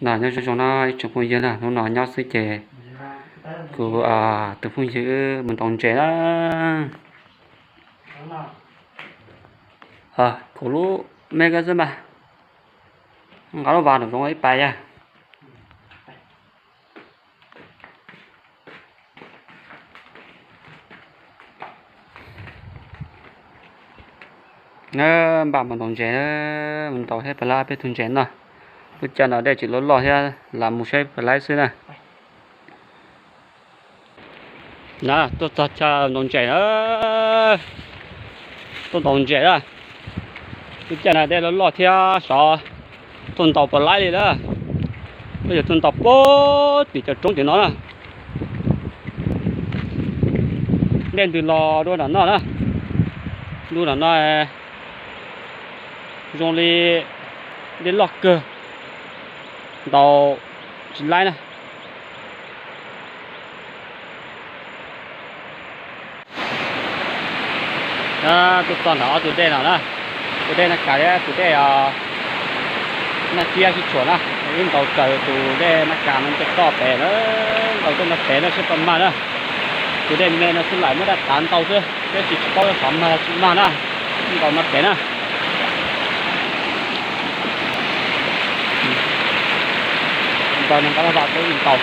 Nyob zoo zoo no ib tsoom phooj ywg na, hnub no nyob xwb ces kuv tus phooj ywg wb mus ntaus ntses na. Kuv lub me ko xwb mas, nqa lub vas nram zoov ib pas yag. Npaj mus ntaus ntses, mus ntaus thiab pab lab peb tug ntses noj. Lub caij no dej tsis loj loj thiab, lam mus saib pab lab xwb na. Na, tuaj txog chaw ntaus ntses na, tuaj ntaus ntses na. Lub caij no dej loj loj thiab sov, tuaj ntaus pab lab li na. Tuaj yog tuaj ntaus pem tim cov roob tim no na. Dej ntws los dua nram no na. Dua nram no zoo li dej loj kawg, ntaus tsis laib na. Tuaj txog nram ob tug dej no na, tus dej Naj Kas thiab tus dej Naj Tsiab sib tshuam na. Wb ntaus raws tus dej Naj Kas no coj toj pem na, ntaus coj no pem na saib puas mag na. Tus dej me no xwb lam muab dab tav ntaus xwb, tab sis tsis paub xyov mag los tsis mag na. Wb ntaus no pem na. Ntaus no nqa lub vas tuaj wb ntaus.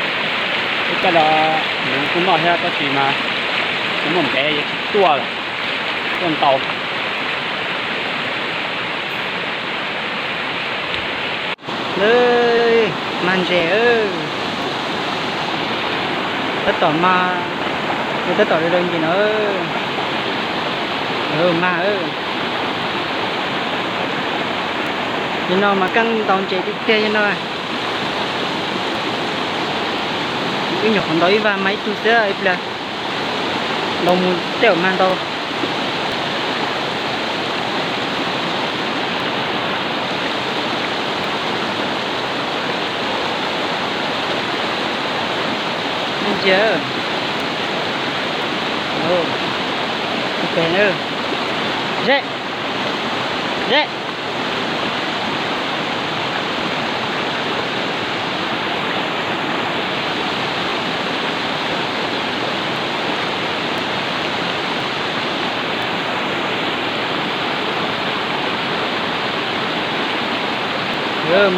Lub caij no nws kuj noj thiab tab sis mas tsis muaj ntev yuav tsis tuaj lawm, tuaj ntaus. Mag ntses, tab tom mag, tab tom daws daws ntses no. Mag, nim no mas keej ntaus ntses tiag tiag li no. Wb nyuam qhuav ntaus ib vas mag ib tug xwb, ib pliag ntaus mus tej zaum mag ntau. Ntsia, tus pem na, ze, ze.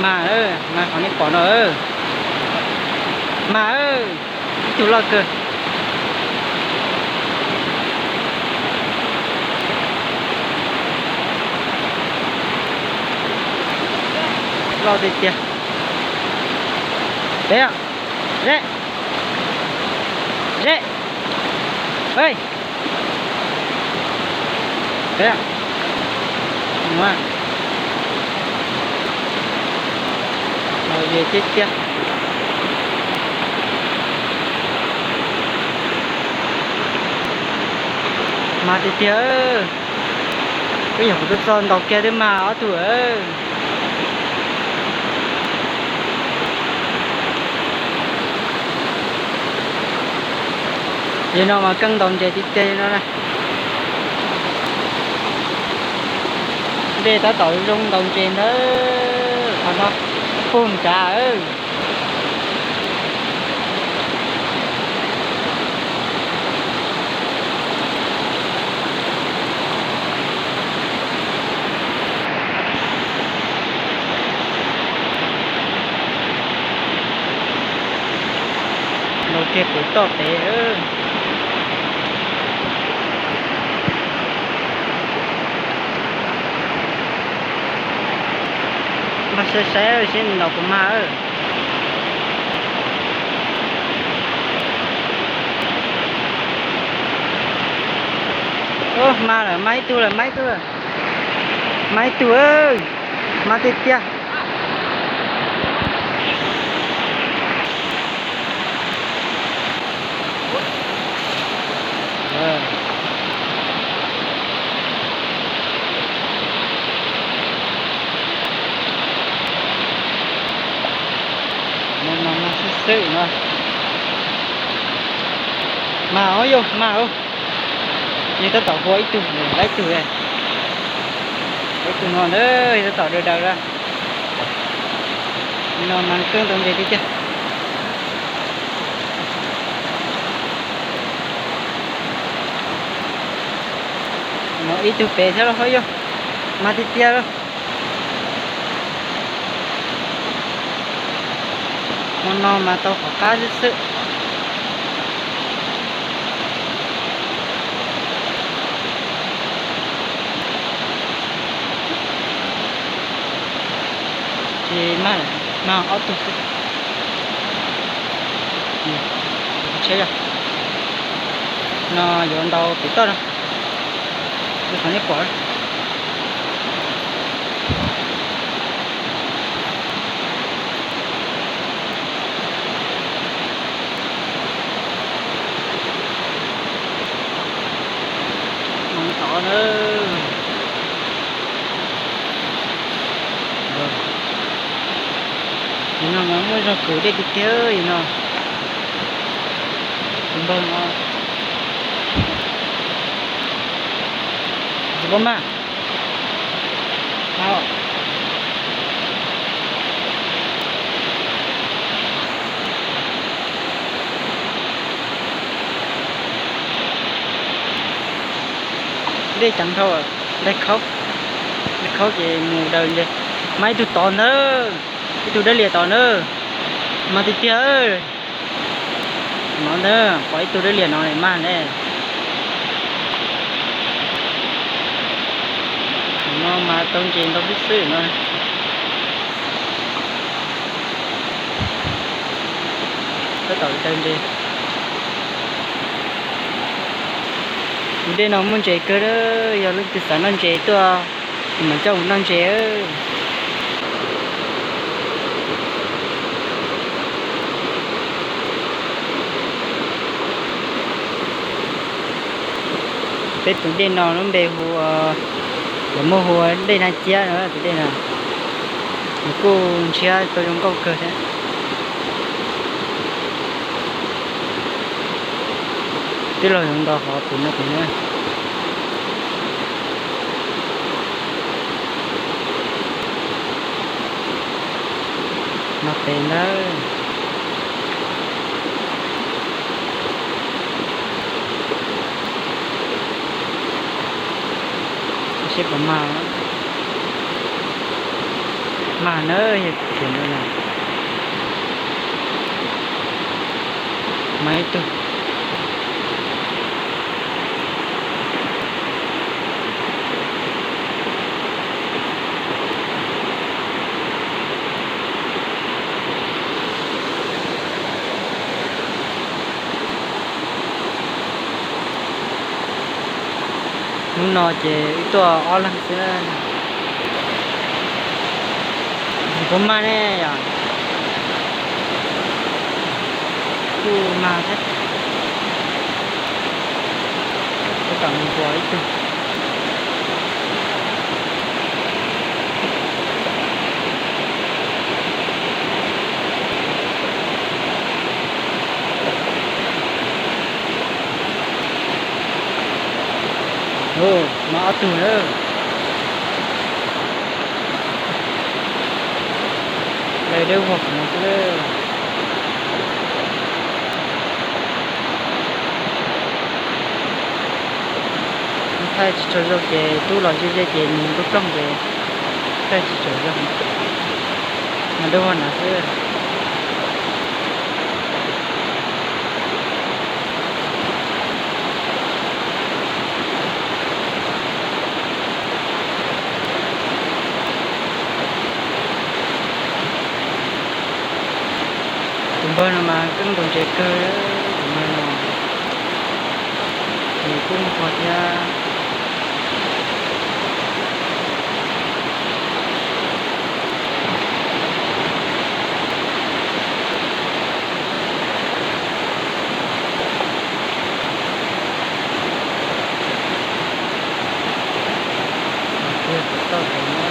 Mag, mag qhov nej pom no, mag, ib tug loj kawg. Loj tiag tiag. Pem, ze, ze, pem, ze tiag tiag. Mag tiag tiag. Wb nyuam qhuav tuaj txog ntaus kiag twb mag ob tug. Li no mas keej ntaus ntses tiag tiag li no na. Dej tab tom zoo ntaus ntses ntawd, qhov no puag nrad. Ntaus kiag pem toj pem. Mas saib saib seb ntaus puas mag. Ub, mag lawm, mag ib tug lawm, mag ib tug lawm. Mag ib tug, mag tiag tiag. Mag xwb xwb no. Mag os, yog mag os. Yog tab tom hua ib tug, lawv ib tug, ib tug no ntag, yog tab tom daws daws lawm. No mas keeb ntau ntses tiag tiag. No ib tug pem thiab los ho yog mas tiag tiag. Hmo no mas tau qhov qab xwb xwb. Ces mas, mas ob tug xwb. Tsheb no yuav ntau pem toj no, qhov nej pom. Tod na. Yim no mas muaj zog kws dej tiag tiag yim no. Tus npawg no tsis paub maj. Dej ceev dhau, dej khaub, dej khaub ces mus daws ces mas ib tug tod ntag, ib tug dawb lias tod na, mas tiag tiag. No ntag, pom ib tug dawb lias no mas ne. No mas tau ntses ntau xwb xwb no. Tab tom daws ntses. Tus dej no muaj ntses kawg, yog leej twg xav noj ntses tuaj, kuv mam coj mus noj ntses. Peb tus dej no lub npe hu, lawv muaj hu ua dej Naj Ciab no tus dej no. Nws kuj ntshiab tau zoo nkauj kawg thiab. Twb los yuav nto hov pem no pem na. No pem ntawd. Seb puas mag, mag na, yog tias no na. Mag ib tug. Hnub no ces wb tuaj ob leeg xwb. Puas mag ne yom? Kuj mag thiab. Tab tom mus ntua ib tug. Mas ob tug na. Dawb vog no xwb. Thaij tsis tshua zoo ces tub los ze ze ces nws nplooj plooj ces thaij tsis tshua zoo. Mas dawb vog no xwb. Tus npawg no mas keeb ntaus ntses kawg, tus npawg no nws kuj muaj qhua thiab. Kiag pem toj pem na.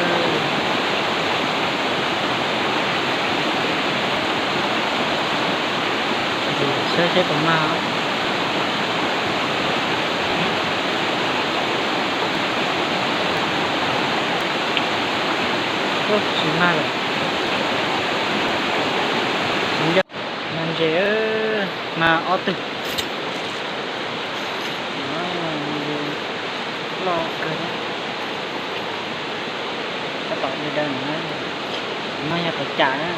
Saib seb puas mag. Tsis mag lawm. Ob tug. Loj kawg, tab tom daws daws no, no yog qhov cam na.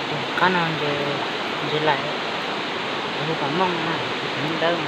Tus qab no ntses, ntses laim, hu pas mooj na, tus dawb.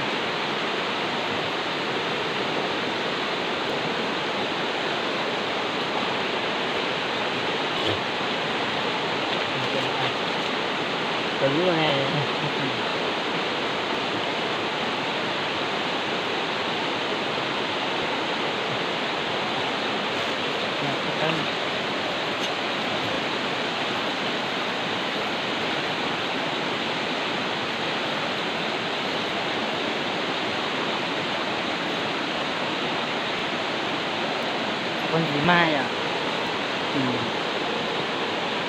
Ua ntsis mag yom.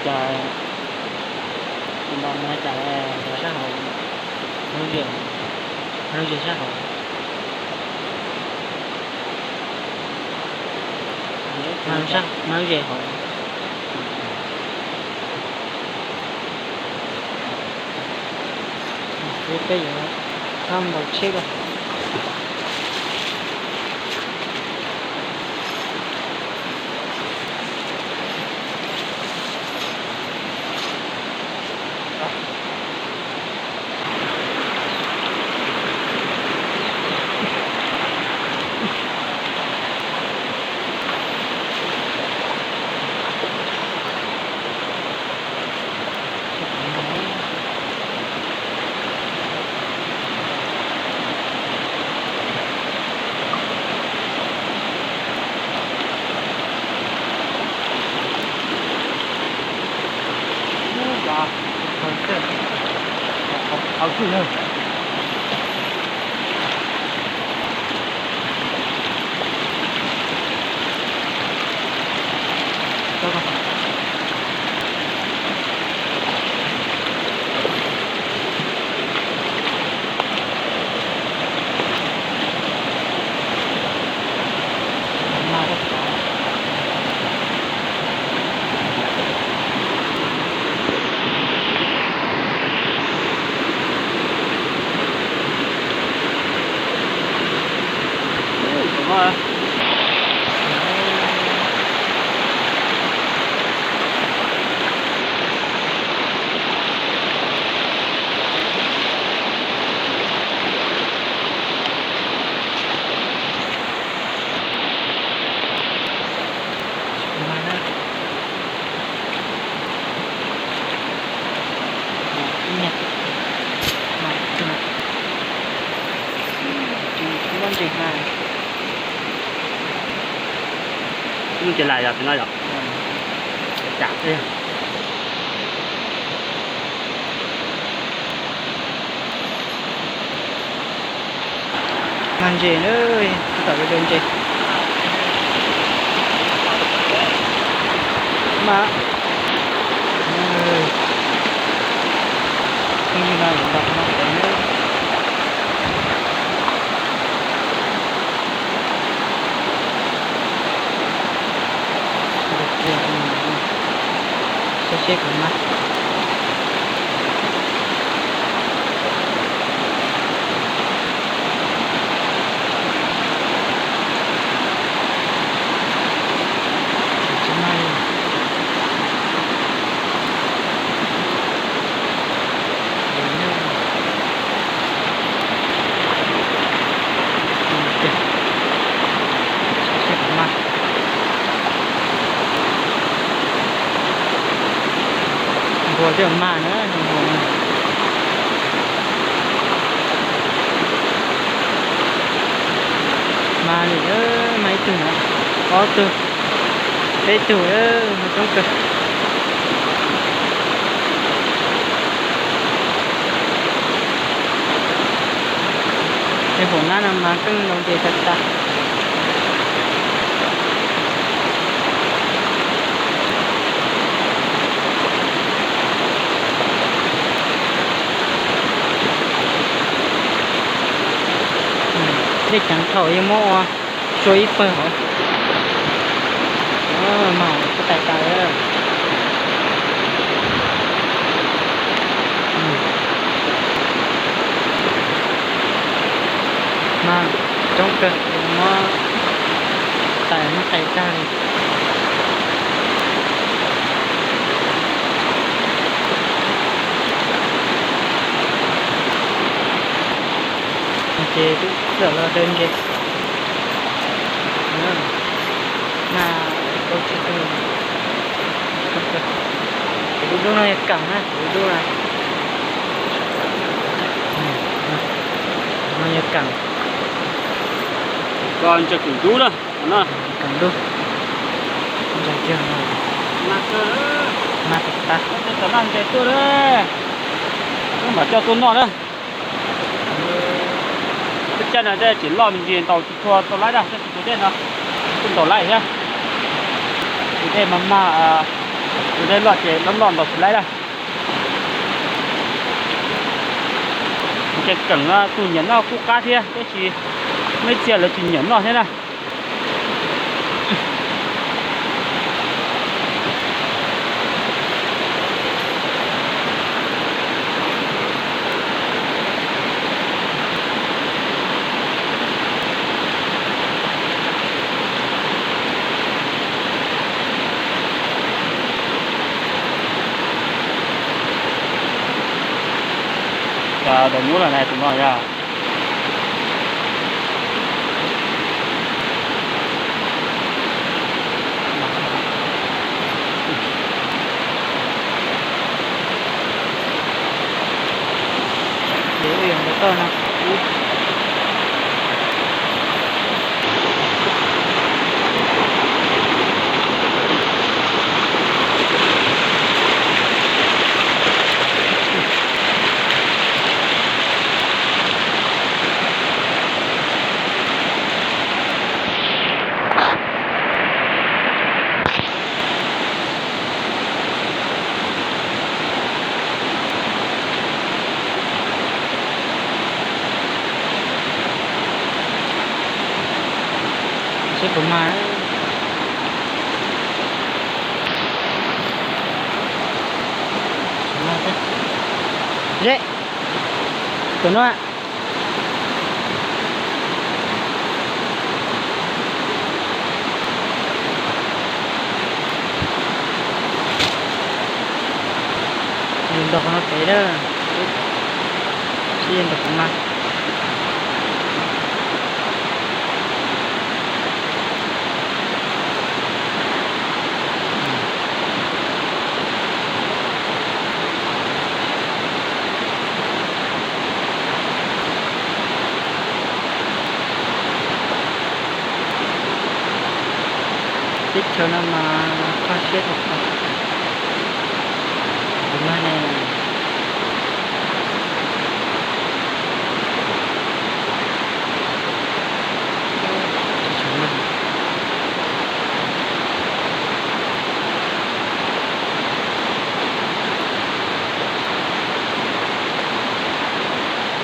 Cas tus no no cas sab hauv, lub zes, lub zes sab hauv, mag lub zes hauv. Peb yuav ntaus tsheb ko. Ntses lais yog tus no yom? Mag ntses na, tab tom daws ntses. Mas, phooj ywg no yuav ntaus no pem na. Saib seb puas mag. Tsis mag li. Saib seb puas mag. Npua twb mag na, npua na. Mag li, mag ib tug na, ob tug, peb tug, mag coob kawg. Tej huam nab no mas keej ntaus ntses tag tag. Dej ceev thaum yuav muab ua sua ib pawg hauv. Mas tais tas. Kawg, muab tais muab qe tag li. Ces twb txawm los daws nce. Na, tau tsis tau. Tus dub dub no yog Keem na, tus dub dub na. No yog Keem. Koj ntsia Keem dub na, no. Keem dub. Ntsia kiag no. Mas tus tas. Tab tom noj ntses tuaj na. Wb mam coj tuaj noj na. Lub caij no dej tseem loj me ntsis, ntaus tsis tshua tau laib na, tab sis tus dej no kuj ntaus laib thiab. Tus dej mag mag, tus dej loj ces loj loj ntaus tsis laib na. Ces Keem no tus nyiam noj kuj qab thiab, tab sis muaj ib txhia lawv tsis nyiam noj thiab na. Cov daim mub los na, tus no yog. Seb puas mag. Zeb, tus no. Yus ntaus qhov no pem na, seb yus ntaus puas mag. Teb chaws no mas kho siab khuv kho. Tus mag ne.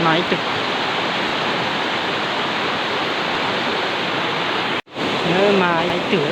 Mag ib tug. Mag ib tug.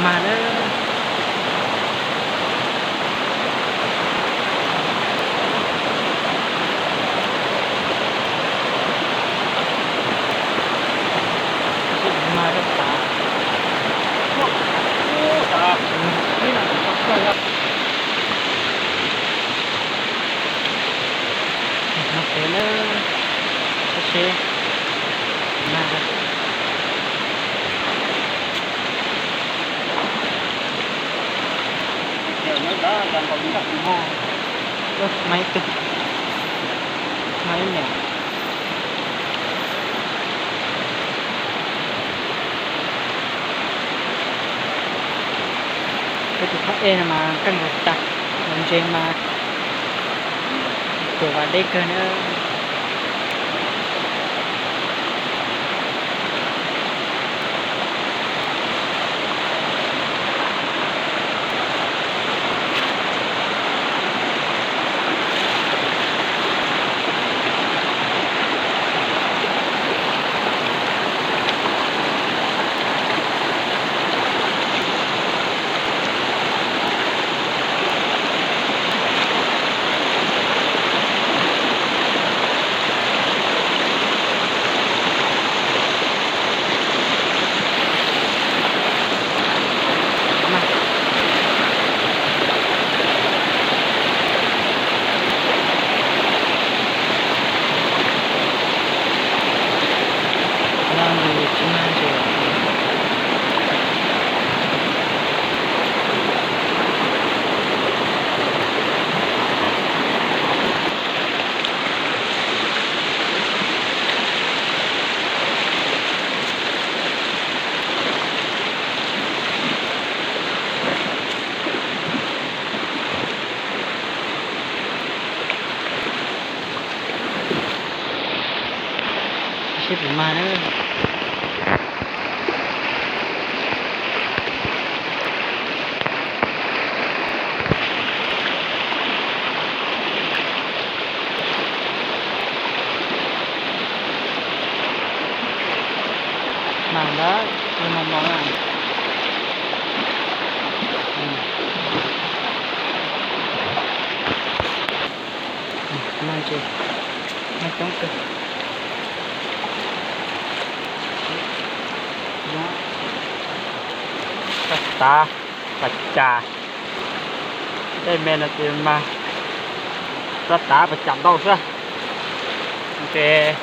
Mas na. Mas rau tas. Mas pem na. Seb seb. Mas. Mas ib tug, mas ib niam. Peb tus phab ej no mas keej lawm tag, los ntses mas tuam vas deb kawg na. Seb puas mag na. Mag ntawd, mag mos mos na. Mag ntses, mag coob kawg. Rab tav pas cas, tej me no ces mas rab tav pas cas ntau xwb. Ces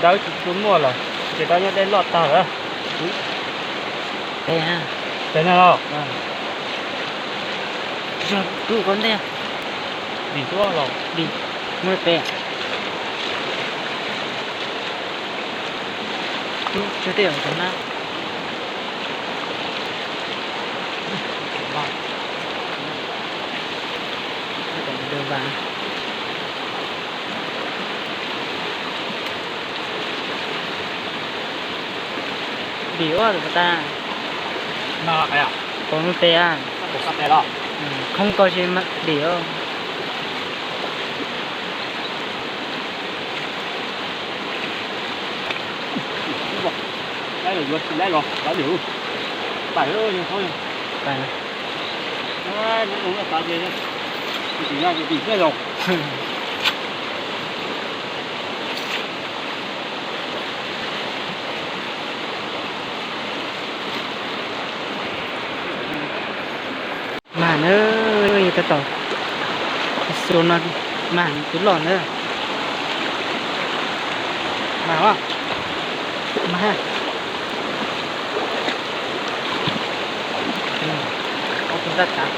dawb tsis tshua muaj lawm, ces rau nyob dej loj tag lawm. Pem, pem no los? Yog tub ko ntej. Dim tuaj los dim, muaj pem. Tub tsawg tej os na. Dim ua tas. Pom mus pem a. Khoob ko tsis dim os. Mag na, tab tom xu no mag tus loj na. Mag os, mag. Ob tug ntaj tav.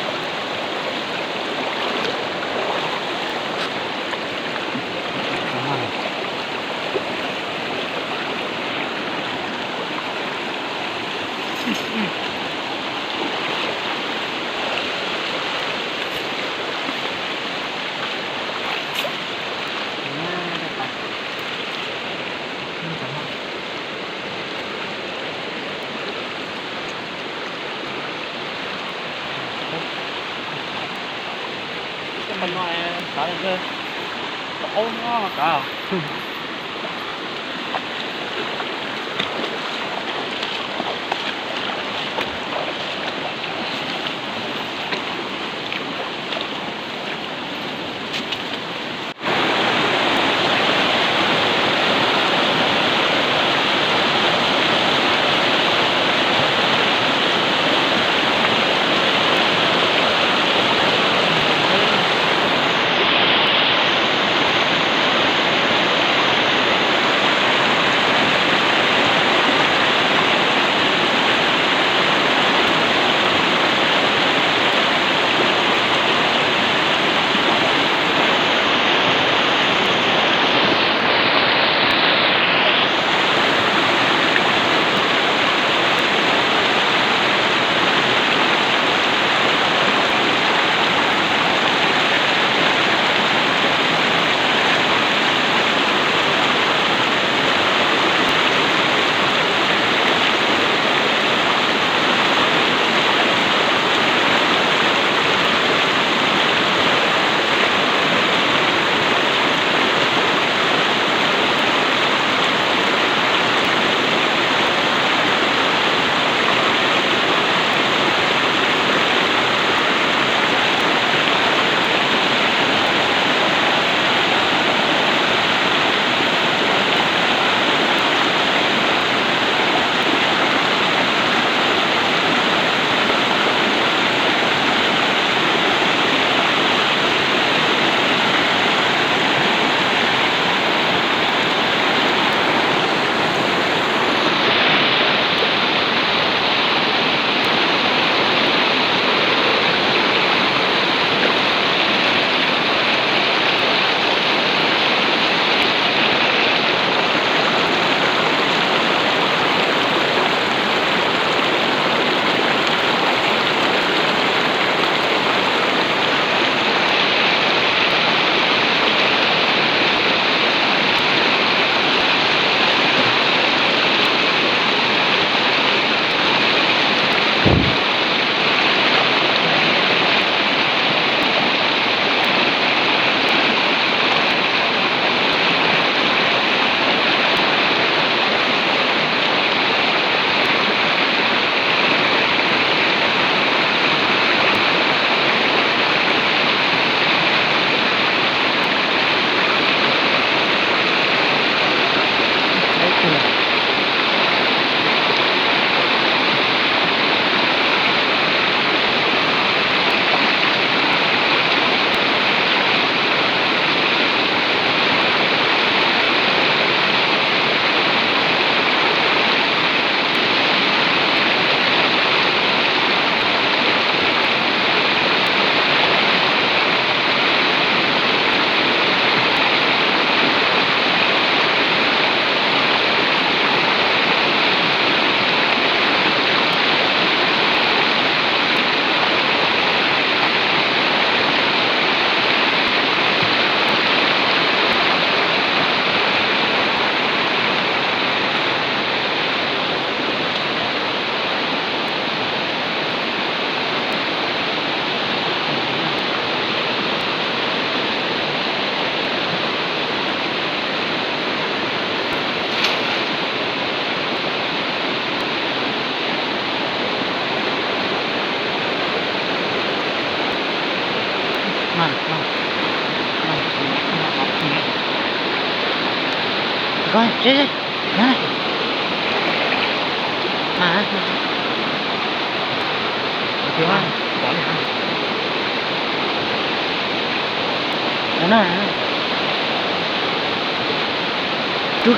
Rub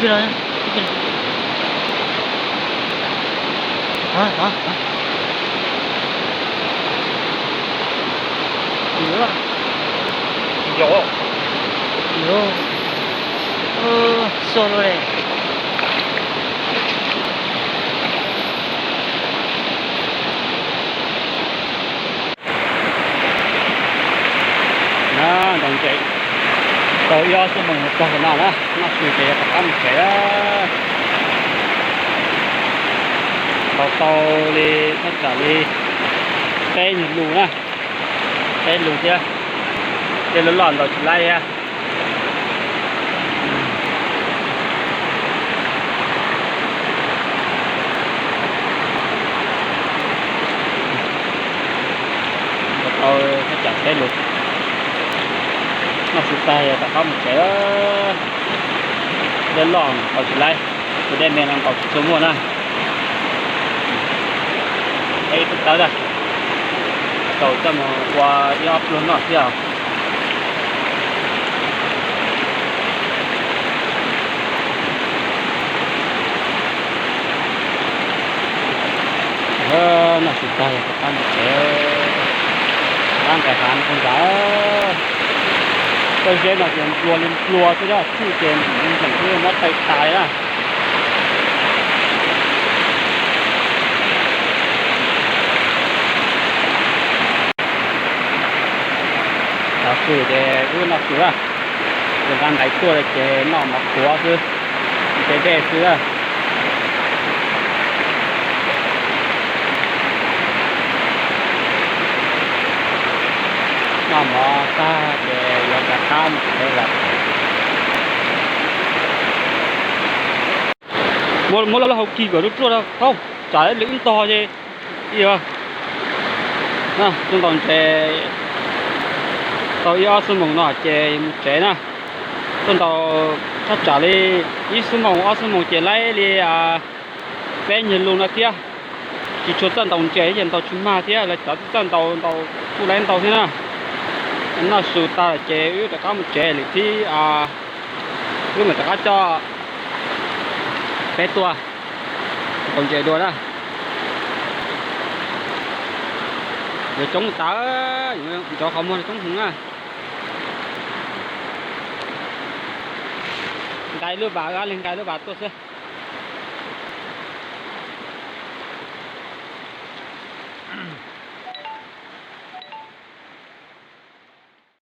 kiag los. Xo lawm. Ntaus ntses tau ib ob xuab moos txog no na, noj su ces yuav rov qab mus tsev lawm. Ntaus tau li thaj tsam li peb nyuag lus na, peb lus thiab, tej loj loj ntaus tsis laib thiab. Tau thaj tsam peb lus, noj su tag yog rov qab mus tsev. Dej loj ntaus tsis laib, tus dej me no ntaus tsis tshua muaj na. Ib tug tawb tag, tau coj mus ua ib ob pluag noj thiab. Noj su tag yog rov qab mus tsev, rov qab nqaim hav no ntag. Pob zeb no ces nplua li nplua xwb, tsuj ces npleem xwb, mob taw tas li na. Noj su ces wb noj su na, nqa nqaim tuaj ces noj mov qhuav xwb, nte dej xwb. Noj mov tag ces yuav rov qab mus tsev lawm. Muab lub hau kis kom ruaj ruaj, thaum tsam li wb ntog ces, tuaj ntaus ntses tau ib ob xuab moos no ces mus tsev na. Tuaj ntaus thaj tsam li ib xuab moos ob xuab moos ces laib li peb nyuag lus no thiab. Tsis tshua txawj ntaus ntses ces ntaus tsis mag thiab, lawv cov txawj ntaus ntaus kuj laib ntau thiab na. Noj su tag lawm ces wb rov qab mus tsev lwm thib, wb mam rov qab coj peb tuaj ntaus ntses dua na. Yuav coob tas, nrov qhov muag coob heev na. Nqa lub vas, li nqa lub vas tuaj xwb.